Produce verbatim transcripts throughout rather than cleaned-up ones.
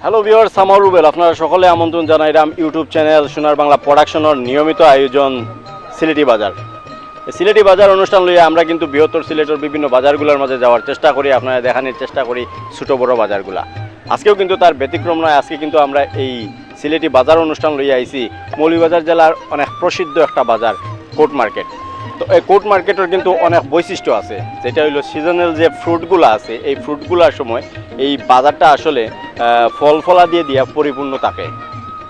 Hello viewers, আমার রুবেল, আপনারা সকলে আমন্ত্রণ জানাইলাম ইউটিউব চ্যানেল সোনার বাংলা প্রোডাকশনের নিয়মিত আয়োজন সিলেটি বাজার। এই সিলেটি বাজার অনুষ্ঠান লইয়া আমরা কিন্তু বৃহত্তর সিলেটের বিভিন্ন বাজারগুলোর মাঝে যাওয়ার চেষ্টা করি, আপনারা দেখানোর চেষ্টা করি ছোটো বড় বাজারগুলা। আজকেও কিন্তু তার ব্যতিক্রম নয়। আজকে কিন্তু আমরা এই সিলেটি বাজার অনুষ্ঠান লইয়া আইছি মৌলভীবাজার জেলার অনেক প্রসিদ্ধ একটা বাজার, কোর্ট মার্কেট। তো এই কোর্ট মার্কেটের কিন্তু অনেক বৈশিষ্ট্য আছে, যেটা হইলো সিজনাল যে ফ্রুটগুলা আছে, এই ফ্রুটগুলার সময় এই বাজারটা আসলে আহ, ফল ফলা দিয়ে দিয়া পরিপূর্ণ থাকে।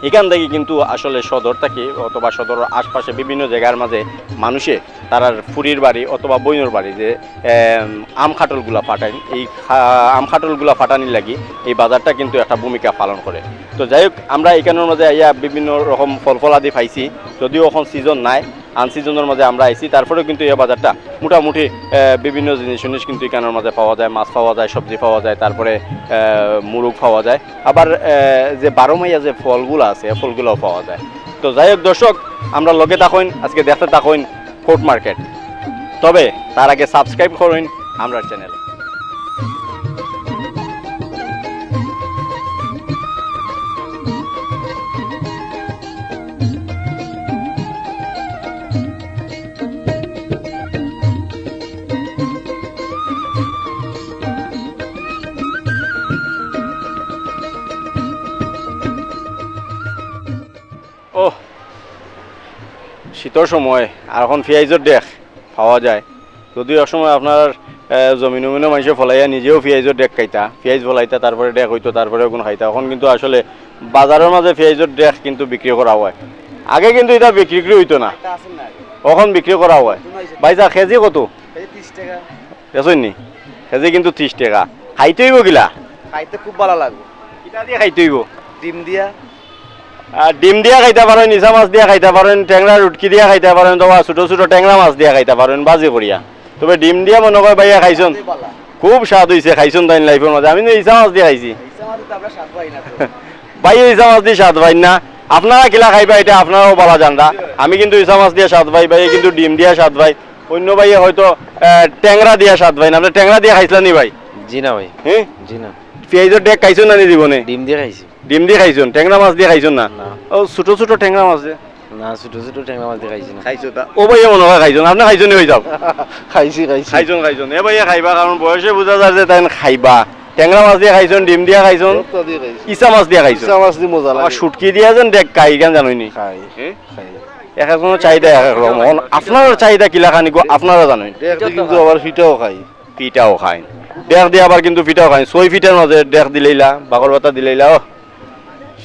এখান থেকে কিন্তু আসলে সদর থাকি অথবা সদরের আশপাশে বিভিন্ন জায়গার মাঝে মানুষে তারার ফুরির বাড়ি অথবা বইনর বাড়ি যে আম, আম কাঠলগুলা ফাটাইন, এই খা- আম কাঠলগুলা ফাটানির লাগি এই বাজারটা কিন্তু একটা ভূমিকা পালন করে। তো যাই হোক, আমরা এখানের মাঝে আইয়া বিভিন্ন রকম ফল ফলাদি পাইছি, যদিও এখন সিজন নাই, আনসিজনের মাঝে আমরা আইছি, তারপরেও কিন্তু এই বাজারটা মোটামুটি আহ, বিভিন্ন জিনিস জিনিস কিন্তু এখানের মাঝে পাওয়া যায়, মাছ পাওয়া যায়, সবজি পাওয়া যায়, তারপরে আহ, মুরগ পাওয়া যায়, আবার আহ, যে বারো মাইয়া যে ফলগুলো আছে, এই ফলগুলোও পাওয়া যায়। তো যাই হোক দর্শক, আমরা লগে থাকইন, আজকে দেখতে থাকইন কোর্ট মার্কেট। তবে তার আগে সাবস্ক্রাইব করইন আমরার চ্যানেল। ও, শীতর সময় আর এখন পিয়াইজর ডেক পাওয়া যায়। যদিও এক সময় আপনার আহ, জমিন উমিনও মানুষে ফলাইয়া নিজেও পিয়াইজর ডেক খাইতা, পিয়াইজ ফলাইতা, তারপরে ডেক হইতো, তারপরে ওগুন খাইতা। এখন কিন্তু আসলে বাজারের মাঝে পিয়াইজর ডেক কিন্তু বিক্রি করা হয়। আগে কিন্তু এটা বিক্রি হইতো না, এখন বিক্রি করা হয়। ভাইজান, কেজি কত? কেজি ত্রিশ টাকা। দেখছইন নি? কেজি কিন্তু ত্রিশ টাকা। খাইতে হইব কিলা? খাইতে খুব ভালা লাগবো। কিতা দিয়া খাইতে হইব? ডিম দিয়া। আর ডিম দিয়া খাইতা পারইন, ইছা মাছ দিয়া খাইতা পারইন, টেংরা রুটকি দিয়া খাইতা পারইন, অথবা ছোট ছোট টেংরা মাছ দিয়া খাইতা পারইন, ভাজি করিয়া। তবে ডিম দিয়া মনে কয় ভাইয়া খাইছইন, খুব স্বাদ হইছে, খাইছইন তাইন লাইফর মাঝে। আমি তো ইছা মাছ দিয়া খাইছি। ইছা মাছ তো আমরা স্বাদ পাই না তো। ভাইয়ে ইছা মাছ দি স্বাদ পাইন না, আপনারা কিলা খাইবা এটা আপনারাও ভালা জানরা। আমি কিন্তু ইছা মাছ দিয়া স্বাদ পাই, ভাইয়ে কিন্তু ডিম দিয়া স্বাদ পাই, অন্য ভাইয়ে হয়তো আহ, টেংরা দিয়া স্বাদ পাইন। আপনি টেংরা দিয়া খাইছিলেন নি ভাই? জি না ভাই। হ্যাঁ? জি না। পিয়াইজর ডেক খাইছইন না নি জীবনে? ডিম দিয়া খাইছি। ডিম দিয়া খাইছইন, টেংরা মাছ দিয়া খাইছইন না? না। ও, ছোট ছোট টেংরা মাছ দিয়া। না, ছোট ছোট টেংরা মাছ দিয়া খাইছি না। খাইছো তা? ও ভাইয়ে মনে হয় খাইছইন, আপনি খাইছইন নি ভাই সাহেব? খাইছি, খাইছি। খাইছইন, খাইছইন। এ ভাইয়ে খাইবা, কারণ বয়সে বুঝা যায় যে তাইন খাইবা। টেংরা মাছ দিয়া খাইছইন, ডিম দিয়া খাইছইন, সবটা দিয়া খাইছি। ইছা মাছ দিয়া খাইছইন। ইছা মাছ দি মজা লাগে। শুটকি দিয়া যেন ডেক খাই, কেন জানোই নি? খাই। হ্যাঁ? খাই। এক একজনের চাহিদা এক এক রকম। এখন আপনার চাহিদা কিলা খানি গো, আপনারা জানোই। ডেক দি কিন্তু আবার ফিটাও খাই। ফিটাও খাইন। ডেক দিয়া আবার কিন্তু ফিটাও খাইন। ছয় ফিটার মাঝে ডেক দিলাইলা, বাকর পাতা দিলাইলা, ও,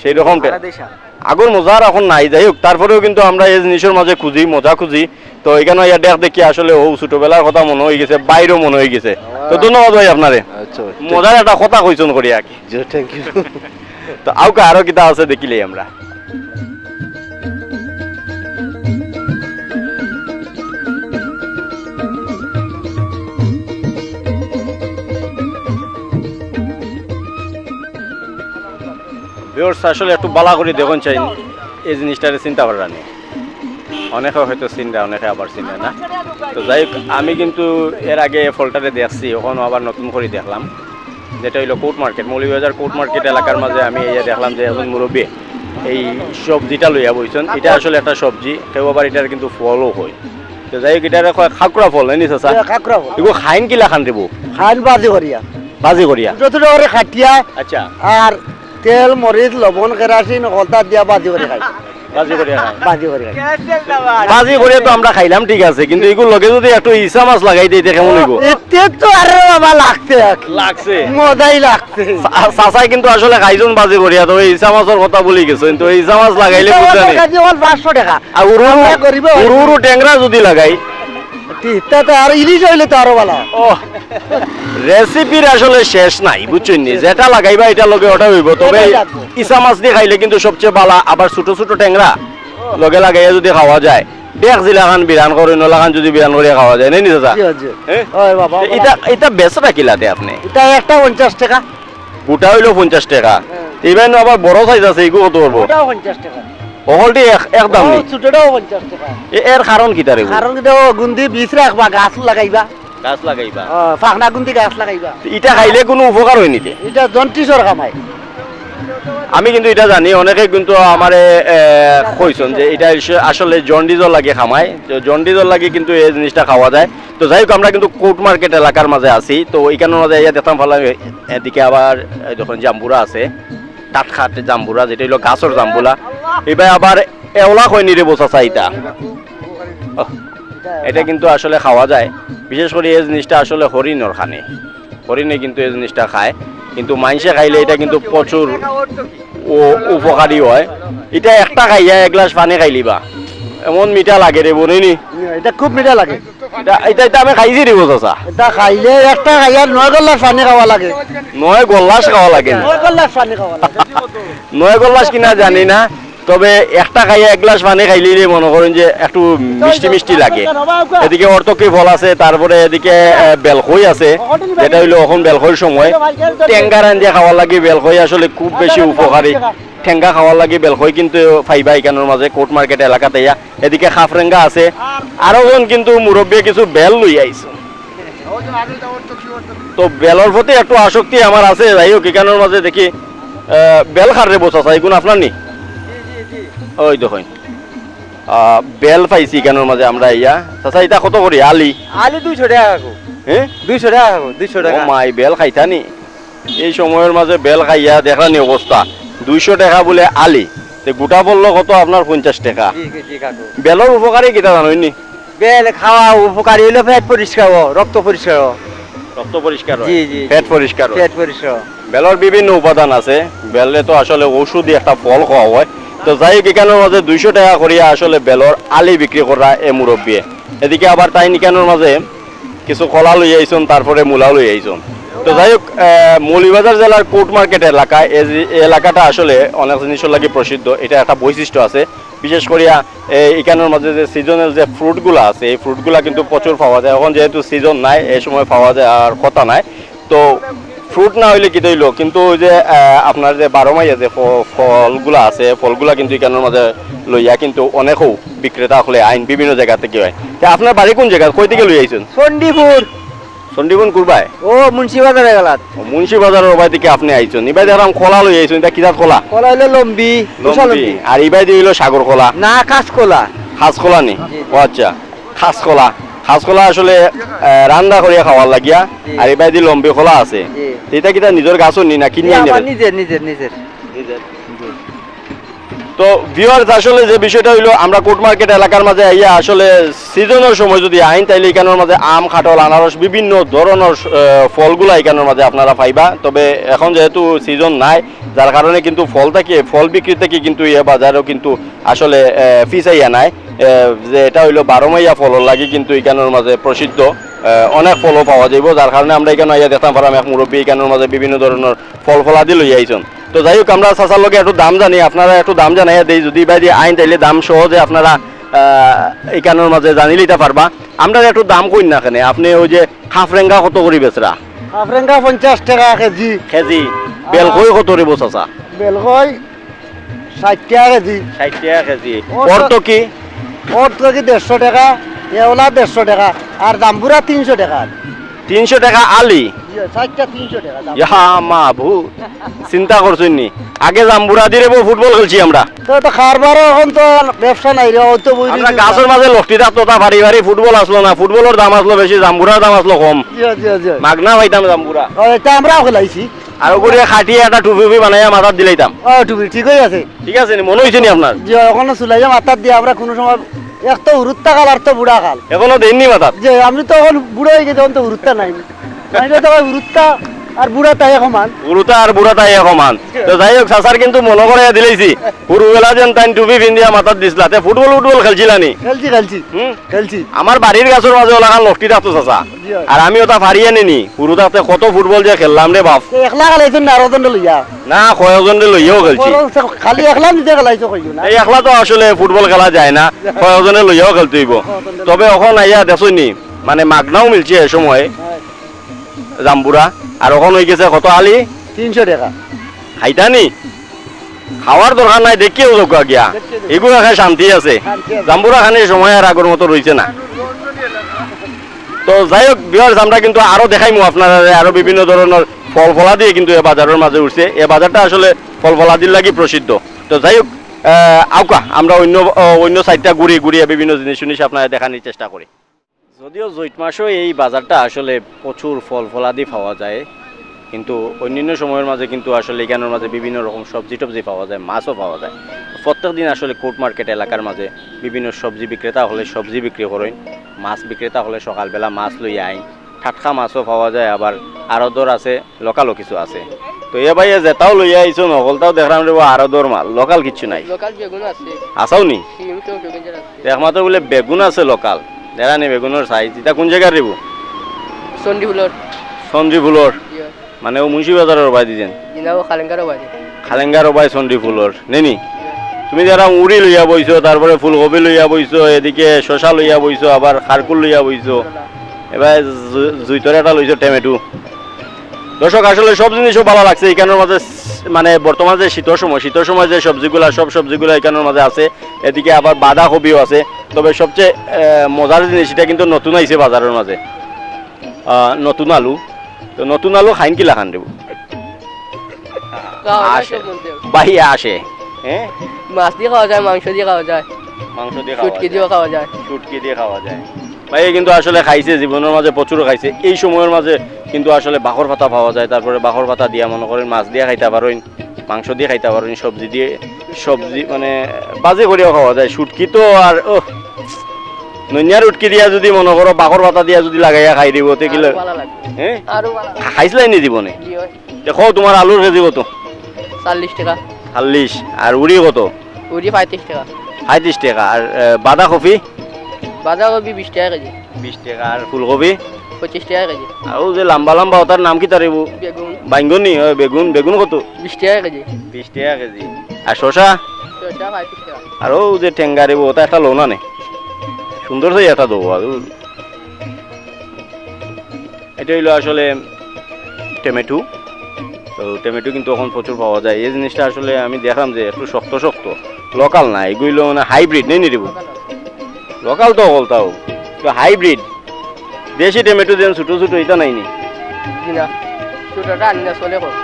সেই রকম টে-, আগর মজা আর এখন নাই। যাই হোক, তারপরেও কিন্তু আমরা এই জিনিসের মাঝে খুঁজি, মজা খুঁজি। তো এখানে ইয়া ডেক দেখি আসলে ও ছোটবেলার কথা মনে হয়ে গেছে, বাইরও মনে হয়ে গেছে। তো ধন্যবাদ ভাই আপনারে। আচ্ছা ভাই। মজার একটা কথা কইছইন করি আর কি। জি, thank you। তো আউকা আরো কিতা আছে দেখিলাই আমরা। ভিউয়ার্স, আসলে একটু ভালা করি দেখইন চাইন, এই জিনিসটারে চিনতা পাররা নি। অনেকে হয়তো চিনরা, অনেকে আবার চিনরা না। তো যাই হোক, আমি কিন্তু এর আগে ফলটারে দেখছি, অখনো আবার নতুন করি দেখলাম, যেটা হইলো court market, Moulvibazar court market এলাকার মাঝে আমি এই দেখলাম যে একজন মুরব্বী এই সবজিটা লইয়া বইছইন। এটা আসলে একটা সবজি, কেউ আবার এটার কিন্তু ফলও কয়। তো যাই হোক, এটারে কয় খাকরা ফল, নায় নি চাচা? হ্যাঁ, খাকরা ফল। এগু খাইন কিলা খান দেবো? খাইন ভাজি করিয়া। ভাজি করিয়া? ছোট ছোট করে কাটিয়া। আচ্ছা। আর তেল, মরিচ, লবণ, কেরাসিন, হলতা দিয়া ভাজি করি খাই। ভাজি করিয়া খাই। ভাজি করি খাই। ভাজি করিয়া তো আমরা খাইলাম, ঠিক আছে, কিন্তু এগুর লগে যদি একটু ইছা মাছ লাগাই দেই, তে কেমন হইব? এতে তো আরে বাবা লাগছে আর কি। লাগছে? মজাই লাগছে। চা-, চাচাই কিন্তু আসলে খাইছইন ভাজি করিয়া, তো এই ইছা মাছর কথা ভুলি গেছইন, তো এই ইছা মাছ লাগাইলে ইছা মাছ বুঝছইন নি? কেজি এখন পাঁচশো টাকা। আর উরু উরু, আমরা গরিব। উরু উরু টেংরা যদি লাগাই। ইতা তো আর ইলিশ হইলে তো আরো ভালা। ও, রেসিপির আসলে শেষ নাই, বুঝছইন নি? যেটা লাগাইবা, এটা লগে ওটা হইব। তবে এটাই লাগবো। ইছা মাছ দি খাইলে কিন্তু সবচেয়ে ভালা, আবার ছোট ছোট টেংরা লগে লাগাইয়া যদি খাওয়া যায়, দেখ জিলাখান বিরান করে, নলাখান যদি বিরান করিয়া খাওয়া যায়, নায় নি চাচা? জি, জি। হ্যাঁ? ওই বাবা, তো বাবা। এটা, এটা বেচরা কিলাতে আপনি? এটা একটা পঞ্চাশ টাকা। গোটা হইলো পঞ্চাশ টাকা। হ্যাঁ। ইভেন আবার বড় সাইজ আছে, এগু কত করবো? ওটাও পঞ্চাশ টাকা। অকলটি এক, এক দাম ও, নি? ছোটটাও পঞ্চাশ টাকা। এ-, এর কারণ কিতা রে? কারণ কিতা, ও গুন্দি বীজ রাখবা, গাছ লাগাইবা। গাছ লাগাইবা। ও, ফাকনা গুন্দি গাছ লাগাইবা। তো ইটা খাইলে কোনো উপকার হয় নি তে? এটা জন্ডিসর কামাই। আমি কিন্তু ইটা জানি, অনেকে কিন্তু আমারে, এ, কইছইন যে ইটা আসলে জন্ডিসর লাগি খামায়, তো জন্ডিসর লাগি কিন্তু এই জিনিসটা খাওয়া যায়। তো যাই হোক, আমরা কিন্তু কোর্ট মার্কেট এলাকার মাঝে আছি, তো ইখানর মাঝে আইয়া দেখতাম পারলাম এ-, এদিকে আবার এই দেখইন জাম্বুরা আছে, টাটকা জাম্বুরা, যেটা অইলো গাছর জাম্বুরা। ইবায় আবার এওলা কইন রে বা চাচা ইটা। ওহ, এটা কিন্তু আসলে খাওয়া যায়, বিশেষ করি এই জিনিসটা আসলে হরিণর খানি। হরিণে কিন্তু এই জিনিসটা খায়, কিন্তু মাইনষে খাইলে এটা কিন্তু প্রচুর উ-, উপকারী হয়। এটা একটা খাইয়া এক গ্লাস পানি খাইলিবা, এমন মিঠা লাগে রে বা, নি? এটা খুব মিঠা লাগে। এটা, এটা, এটা আমি খাইছি রে বা চাচা। এটা খাইলে একটা খাইয়া নয় গ্লাস পানি খাওয়া লাগে। নয় গ্লাস খাওয়া লাগে না। নয় গ্লাস পানি খাওয়া লাগে। নয় গ্লাস কিনা জানি না, তবে একটা খাইয়া এক গ্লাস পানি খাইলেই মনে করইন যে একটু মিষ্টি মিষ্টি লাগে। এদিকে অর্তকি ফল আছে, তারপরে এদিকে, আহ, বেলকই আছে, যেটা অইলো এখন বেলকইর সময়। টেঙ্গা রান্ধিয়া খাওয়ার লাগি বেলকই আসলে খুব বেশি উপকারী। টেঙ্গা খাওয়ার লাগি বেলকই কিন্তু পাইবা ইখানর মাঝে, কোর্ট মার্কেট এলাকাত আইয়া। এদিকে খাফরেঙ্গা আছে, আরো জন কিন্তু মুরব্বিয়ে কিছু বেল লইয়া আইছইন। তো বেলর প্রতি একটু আসক্তি আমার আছে। যাই হোক, ইখানর মাঝে দেখি, আহ, বেল কার রে বা চাচা, ইগুন আপনার নি? ওই দেখইন, আহ, বেল পাইছি ইখানর মাঝে আমরা আইয়া। চাচা, ইটা কত করি আলি? আলি দুইশো টেকা কাকু। হ্যাঁ? দুইশো টেকা কাকু, দুইশো ও টেকা। মাই, বেল খাইতা নি? এই সময়র মাঝে বেল খাইয়া দেখরা নি অবস্থা, দুইশো টেকা বুলে আলি, তে গুটা পড়লো কত আপনার? পঞ্চাশ টেকা। জি, জি, কাকু। বেলর উপকারী কিতা জানইন নি? বেল খাওয়া উপকারী অইলো পেট পরিষ্কার অয়, রক্ত পরিষ্কার অয়। রক্ত পরিষ্কার অয়? জি, জি, পেট জি। পরিষ্কার অয়? পেট পরিষ্কার অয়। বেলর বিভিন্ন উপাদান আছে, বেলে তো আসলে ঔষধি একটা ফল কওয়া হয়। তো যাই হোক, ইখানর মাঝে দুইশো টেকা করিয়া আসলে বেলর আলি বিক্রি কররা এ মুরব্বিয়ে। এদিকে আবার তাইন ইখানর মাঝে কিছু কলা লইয়া আইছইন, তারপরে মূলা লইয়া আইছইন। তো যাই হোক, আহ, মৌলভীবাজার জেলার কোর্ট মার্কেট এলাকা, এই যে, এই এলাকাটা আসলে অনেক জিনিসর লাগি প্রসিদ্ধ, এটা একটা বৈশিষ্ট্য আছে। বিশেষ করিয়া, এ, ইখানর মাঝে যে সিজনাল যে ফ্রুটগুলা আছে, এই ফ্রুটগুলা কিন্তু প্রচুর পাওয়া যায়। এখন যেহেতু সিজন নাই, এই সময় পাওয়া যায় আর কথা নাই। তো ফ্রুট না অইলে কিতা অইলো, কিন্তু ওই যে, আহ, আপনার যে বারো মাইয়া যে ফ-, ফলগুলা আছে, ফলগুলা কিন্তু ইখানর মাঝে লইয়া কিন্তু অনেকেউ বিক্রেতা অকলে আইন বিভিন্ন জাগা থাকি হয়। তে আপনার বাড়ি কোন জাগা, কই থাকি লইয়া আইছইন? চণ্ডীপুর। চণ্ডীপুর কুরবায়? ও, মুন্সিবাজার এলাকাত। ও, মুন্সিবাজারর ওবায় থাকি আপনে আইছইন। ইবায় দেখরাম কলা লইয়া আইছইন, ইটা কি জাত কলা? কলা অইলো লম্বি, লম্বি। আর ইবায়দি অইলো সাগর কলা? না, কাঁচকলা। কাঁচকলা নি? জি, জি। ও আচ্ছা, কাঁচকলা। কাঁচকলা আসলে, আহ, রান্দা করিয়া খাওয়ার লাগিয়া। জি। আর ইবায়দি লম্বি কলা আছে। জি। ইটা কিতা নিজর গাছর নি না কিনি আইন? নিজের, নিজের, নিজের। তো ভিউয়ার্স, আসলে যে বিষয়টা অইলো, আমরা কোর্ট মার্কেট এলাকার মাঝে আইয়া আসলে সিজনর সময় যদি আইন, তাইলে ইখানর মাঝে আম, কাঁঠাল, আনারস, বিভিন্ন ধরনর, আহ, ফলগুলা ইখানর মাঝে আপনারা পাইবা। তবে এখন যেহেতু সিজন নাই, যার কারণে কিন্তু ফল থাকি, ফল বিক্রি থাকি কিন্তু ইয়ে বাজারও কিন্তু আসলে, আহ, পিছাইয়া নাই। আহ, যে এটা অইলো বারো মাইয়া ফলর লাগি কিন্তু ইখানর মাঝে প্রসিদ্ধ, আহ, অনেক ফলও পাওয়া যাইবো, যার কারণে আমরা ইখানো আইয়া দেখতাম পারলাম এক মুরব্বি ইখানর মাঝে বিভিন্ন ধরনর ফল ফলাদি লইয়া আইছইন। তো যাই হোক, আমরা চাচার লগে একটু দাম জানি, আপনারা একটু দাম জানাইয়া দেই, যদি ইবায়দি আইন তাইলে দাম সহজে আপনারা, আহ, ইখানর মাঝে জানিলিতা পারবা। আমরারে একটু দাম কইন না কেনে, আপনে ওই যে খাফরেঙ্গা কত করি বেচরা? খাফরেঙ্গা পঞ্চাশ টেকা কেজি। কেজি। বেলকই কত রে বা চাচা? বেলকই ষাইট টেকা কেজি। ষাইট টেকা কেজি। অর্তকি? অর্তকি দেড়শো টেকা, এওলা দেড়শো টেকা, আর জাম্বুরা তিনশো টেকা। তিনশো টেকা আলি? জি, ষাইটটা তিনশো টেকা জাম্বুরা। ইয়া মাবুদ, চিন্তা করছইন নি? আগে জাম্বুরা দি রে বা ফুটবল খেলছি আমরা। তো, তো কারবারও এখন তো ব্যবসা নাই রে, অউ তো বুঝলি আমরা তো। গাছর মাঝে লটকি থাকতো, তা বাড়ি বাড়ি ফুটবল আছলো না, ফুটবলর দাম আছলো বেশি, জাম্বুরার দাম আছলো কম। জি, জি, জি। মাগনা পাইতাম জাম্বুরা। ও, ইটা আমরাও খেলাইছি। আর ওগুলি কাটিয়া একটা টুপি উপি বানাইয়া মাথাত দিলাইতাম। ও, টুপি ঠিকই আছে। ঠিক আছে নি? মনো অইছে নি আপনার? জি, অখনো চুলাইয়া মাথাত দিয়া আমরা কুনু সময় এক তো হুরুত্তা কাল আর তো বুড়া কাল। এখনো দেইন নি মাথাত? জি, আমি তো এখন বুড়া অই গেছি, এখন তো হুরুত্তা নাই। তাইলে তো ভাই হুরুত্তা আর বুড়া তাই এক সমান। হুরুতা আর বুড়া তাই এক সমান। তো যাই হোক, চাচার কিন্তু মনো করাইয়া দিলাইছি। হুরুবেলা যেন তাইন টুপি পিন্দিয়া মাথাত দিছলা, তে ফুটবল উটবল খেলছিলা নি? খেলছি, খেলছি। হুম? খেলছি। আমার বাড়ির গাছর মাঝে ওলাখান লটকি থাকতো চাচা। জি, হয়। আর আমি ওটা ফাড়িয়া নিনি। হুরু থাকতে কত ফুটবল যে খেললাম রে বাপ। তো একলা খেলাইছইন না আরো জনরে লইয়া? না, কয়েকজনরে লইয়াও খেলছি। বড় সে খালি একলা নিজে খেলাইছো কইও না। এই একলা তো আসলে ফুটবল খেলা যায় না, কয়েকজনরে লইয়াও খেলতে অইবো। কয়েকজনরে তবে অখন আইয়া দেখছইন নি, মানে মাগনাও মিলছে এ সময় হয়। জাম্বুরা, আর অখন অই গেছে কত আলি? তিনশো টেকা। খাইতা নি? খাওয়ার দরকার নাই, দেখিয়াও যাউক্কা গিয়া। দেখিয়া যাউক্কা। এগুলা খাই শান্তি আছে। শান্তি আছে। জাম্বুরা খানির সময় আর আগর মতো রইছে না। তো যাই হোক, ভিউয়ার্স, আমরা কিন্তু আরো দেখাইমু আপনারারে, আরো বিভিন্ন ধরনর ফল ফলাদি কিন্তু এ বাজারর মাঝে উঠছে। এ বাজারটা আসলে ফল ফলাদির লাগি প্রসিদ্ধ। তো যাই হোক, আহ, আউকা আমরা অন্য, আহ, অন্য সাইডটা ঘুরি, ঘুরিয়া বিভিন্ন জিনিস উনিস আপনারে দেখানির চেষ্টা করি। যদিও জৈট মাসও এই বাজারটা আসলে প্রচুর ফল ফলাদি পাওয়া যায়, কিন্তু অন্যান্য সময়র মাঝে কিন্তু আসলে ইখানর মাঝে বিভিন্ন রকম সবজি টবজি পাওয়া যায়, মাছও পাওয়া যায়। প্রত্যেক দিন আসলে কোর্ট মার্কেট এলাকার মাঝে বিভিন্ন সবজি বিক্রেতা অকলে সবজি বিক্রি করইন, মাছ বিক্রেতা অকলে সকালবেলা মাছ লইয়া আইন, টাটকা মাছও পাওয়া যায়, আবার আরো দর আছে, লোকালও কিছু আছে। তো এ ভাইয়ে যেটাও লইয়া আইছো, নকলটাও দেখলাম রে বা, আরো দর মাল, লোকাল কিচ্ছু নাই। লোকাল বেগুন আছে। আছাও নি? সীমিত বেগুন যেটা আছে। তো একমাত্র বুলে বেগুন আছে লোকাল। দেখা নি বেগুনর সাইজ। ইটা কোন জাগার রে বা? চণ্ডীফুলর। চণ্ডীফুলর? ইয়া। মানে ও মুন্সিবাজারর বায় দিছেন? জি না, ও খালেঙ্গারর বায়। খালেঙ্গারর বায় চণ্ডীফুলর, নেনি? তুমি যারা উড়ি লইয়া বইছো, তারপরে ফুলকপি লইয়া বইছো, এদিকে শসা লইয়া বইছো, আবার খারকুল লইয়া বইছো, এবার জু-, জুইতর এটা লইছো টমেটো। দর্শক, আসলে সব জিনিসও ভালা লাগছে। ইখানর মাঝে স-, মানে বর্তমান যে শীতর সময়, শীতর সময় যে সবজিগুলা, সব সবজিগুলা ইখানর মাঝে আছে। এদিকে আবার বাঁধাকপিও আছে। তবে সবচেয়ে, আহ, মজার জিনিস, এটা কিন্তু নতুন আইছে বাজারর মাঝে, আহ, নতুন আলু। তো নতুন আলু খাইন কিলাখান রে বা? খাওয়া যায় আশে। সব মধ্যে। ভাই আশে। হ্যাঁ? মাছ দি খাওয়া যায়, মাংস দি খাওয়া যায়। মাংস দি খাওয়া শুটকি যায়। দিও খাওয়া যায়। শুটকি দি খাওয়া যায়। ভাই কিন্তু আসলে খাইছে, জীবনর মাঝে প্রচুর খাইছে। এই সময়র মাঝে কিন্তু আসলে বাখর পাতা পাওয়া যায়, তারপরে বাখর পাতা দিয়া মনে করেন মাছ দিয়া খাইতা পারইন, মাংস দি খাইতা পারইন, সবজি দি, সবজি মানে ভাজি করিয়াও খাওয়া যায়। শুটকি তো আর, ও, নইনিয়ার উটকি দিয়া যদি মনে করো বাখর পাতা দিয়া যদি লাগাইয়া খাই দিব, তে কিলা আরো ভালা লাগে। হ্যাঁ? আরো ভালা লাগে। খাইছলায় নি জীবনে? জি অয়। দেখো, তোমার আলুর কেজি কত? চল্লিশ টেকা। চল্লিশ। আর উড়ি কত? উড়ি পঁয়ত্রিশ টেকা। পঁয়ত্রিশ টেকা। আর, এ, বাঁধাকপি? বাঁধাকপি বিশ টেকা কেজি। বিশ টেকা। আর ফুলকপি? পঁচিশ টেকা কেজি। আর ও যে লম্বা লম্বা, ওটার নাম কিতা রে বা? বেগুন। বাইঙ্গনি, ওই বেগুন, বেগুন কত? বিশ টেকা কেজি। বিশ টেকা কেজি। আর শসা? শসা পঁয়ত্রিশ টেকা। আর ও যে টেঙ্গা রে বা, ওটা একটা লও না নে। সুন্দর চাই একটা দেবো, আর ও এটা অইলো আসলে টমেটো। তো টমেটো কিন্তু এখন প্রচুর পাওয়া যায়। এই জিনিসটা আসলে আমি দেখলাম যে একটু শক্ত শক্ত, লোকাল না, এগুলো মানে হাইব্রিড, নেই নি রে বা? লোকাল তো বলতাও, তো হাইব্রিড। দেশি টমেটো যেন ছোট ছোট, এটা নাই নি? জি না, ছোটটা আনি না, চলে কম।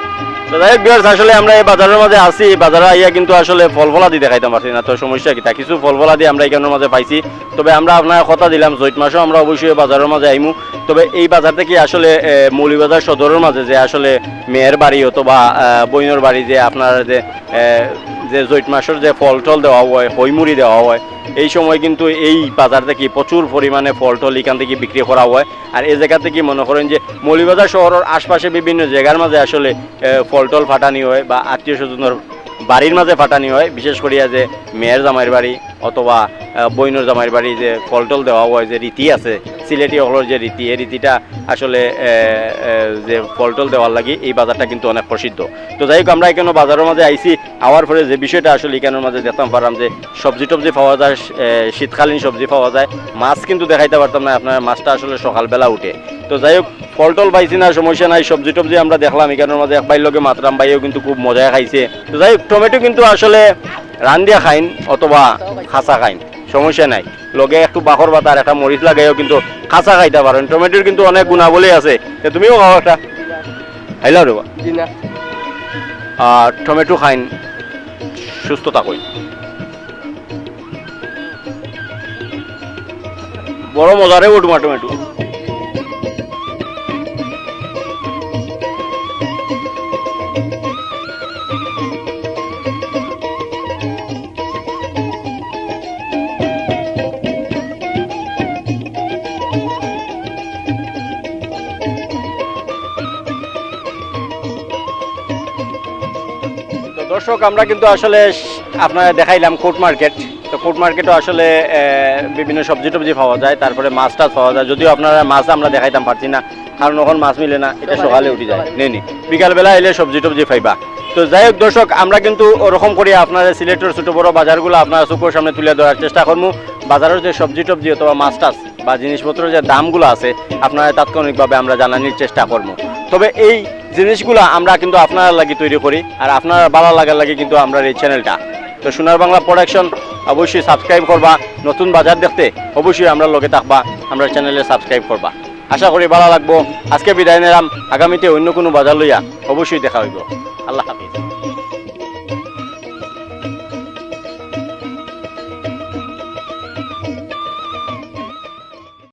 তো যাই হোক viewers, আসলে আমরা এই বাজারর মাঝে আছি, এই বাজারো আইয়া কিন্তু আসলে ফল ফলাদি দেখাইতাম পারছি না, তো সমস্যা কিতা? কিছু ফল ফলাদি আমরা ইখানর মাঝে পাইছি। তবে আমরা আপনারে কথা দিলাম, জৈট মাসও আমরা অবশ্যই এই বাজারর মাঝে আইমু। তবে এই বাজার থাকি আসলে, এ, মৌলভীবাজার সদরর মাঝে যে আসলে মেয়ের বাড়ি অথবা, আহ, বইনর বাড়ি যে আপনার যে, এ, যে জৈট মাসর যে ফল টল দেওয়া হয়, হইমুড়ি দেওয়া হয়, এই সময় কিন্তু এই বাজার থাকি প্রচুর পরিমাণে ফল টল ইখান থাকি বিক্রি করা হয়। আর এই জাগা থাকি মনে করেন যে মৌলভীবাজার শহরর আশপাশে বিভিন্ন জাগার মাঝে আসলে, এ, ফল টল পাঠানি হয় বা আত্মীয় স্বজনর বাড়ির মাঝে পাঠানি হয়, বিশেষ করিয়া যে মেয়ের জামাইর বাড়ি অথবা, আহ, বইনর জামাইর বাড়ি যে ফল টল দেওয়া হয়, যে রীতি আছে, সিলেটি অকলর যে রীতি, এই রীতিটা আসলে, এ, এ, যে ফল টল দেওয়ার লাগি এই বাজারটা কিন্তু অনেক প্রসিদ্ধ। তো যাই হোক, আমরা ইখানো বাজারর মাঝে আইছি, আওয়ার পরে যে বিষয়টা আসলে ইখানর মাঝে দেখতাম পারলাম যে সবজি টবজি পাওয়া যায়, এ, শীতকালীন সবজি পাওয়া যায়, মাছ কিন্তু দেখাইতাম পারতাম না আপনারে, মাছটা আসলে সকালবেলা উঠে। তো যাই হোক, ফল টল পাইছি না, সমস্যা নাই, সবজি টবজি আমরা দেখলাম, ইখানর মাঝে এক ভাইর লগে মাতলাম, ভাইও কিন্তু খুব মজায় খাইছে। তো যাই হোক, টমেটো কিন্তু আসলে রান্দিয়া খাইন অথবা খাসা খাইন, সমস্যা নাই। লগে একটু বাখর পাতা আর একটা মরিচ লাগাইও কিন্তু খাসা খাইতা পারইন। টমেটোর কিন্তু অনেক গুণাবলী আছে। তে তুমিও খাও একটা। খাইলাও রে বা। জি না। আর টমেটো খাইন, সুস্থ থাকইন। বড় মজা রে বা টমেটো। তো দর্শক, আমরা কিন্তু আসলে আপনারে দেখাইলাম কোর্ট মার্কেট। তো কোর্ট মার্কেটও আসলে, এ, বিভিন্ন সবজি টবজি পাওয়া যায়, তারপরে মাছ টাছ পাওয়া যায়। যদিও আপনারে মাছ আমরা দেখাইতাম পারছি না, কারণ অখন মাছ মিলে না, এটা সকালে উঠি যায়। নেই নি, বিকালবেলা আইলে সবজি টবজি পাইবা। তো যাই হোক দর্শক, আমরা কিন্তু ওরকম করি আপনারে সিলেটর ছোট বড় বাজারগুলা আপনার চোখর সামনে তুলে ধরার চেষ্টা করমু। বাজারর যে সবজি টবজি অথবা মাছ টাছ বা জিনিসপত্রর যে দামগুলা আছে, আপনারে তাৎক্ষণিকভাবে আমরা জানানির চেষ্টা করমু। তবে এই জিনিসগুলা আমরা কিন্তু আপনারার লাগি তৈরি করি, আর আপনারার ভালা লাগার লাগি কিন্তু আমরার এই চ্যানেলটা। তো সোনার বাংলা প্রোডাকশন অবশ্যই সাবস্ক্রাইব করবা। নতুন বাজার দেখতে অবশ্যই আমরার লগে থাকবা, আমরার চ্যানেলে সাবস্ক্রাইব করবা। আশা করি ভালা লাগবো। আজকে বিদায় নিলাম, আগামীতে অন্য কোনো বাজার লইয়া অবশ্যই দেখা হইব। আল্লাহ হাফিজ।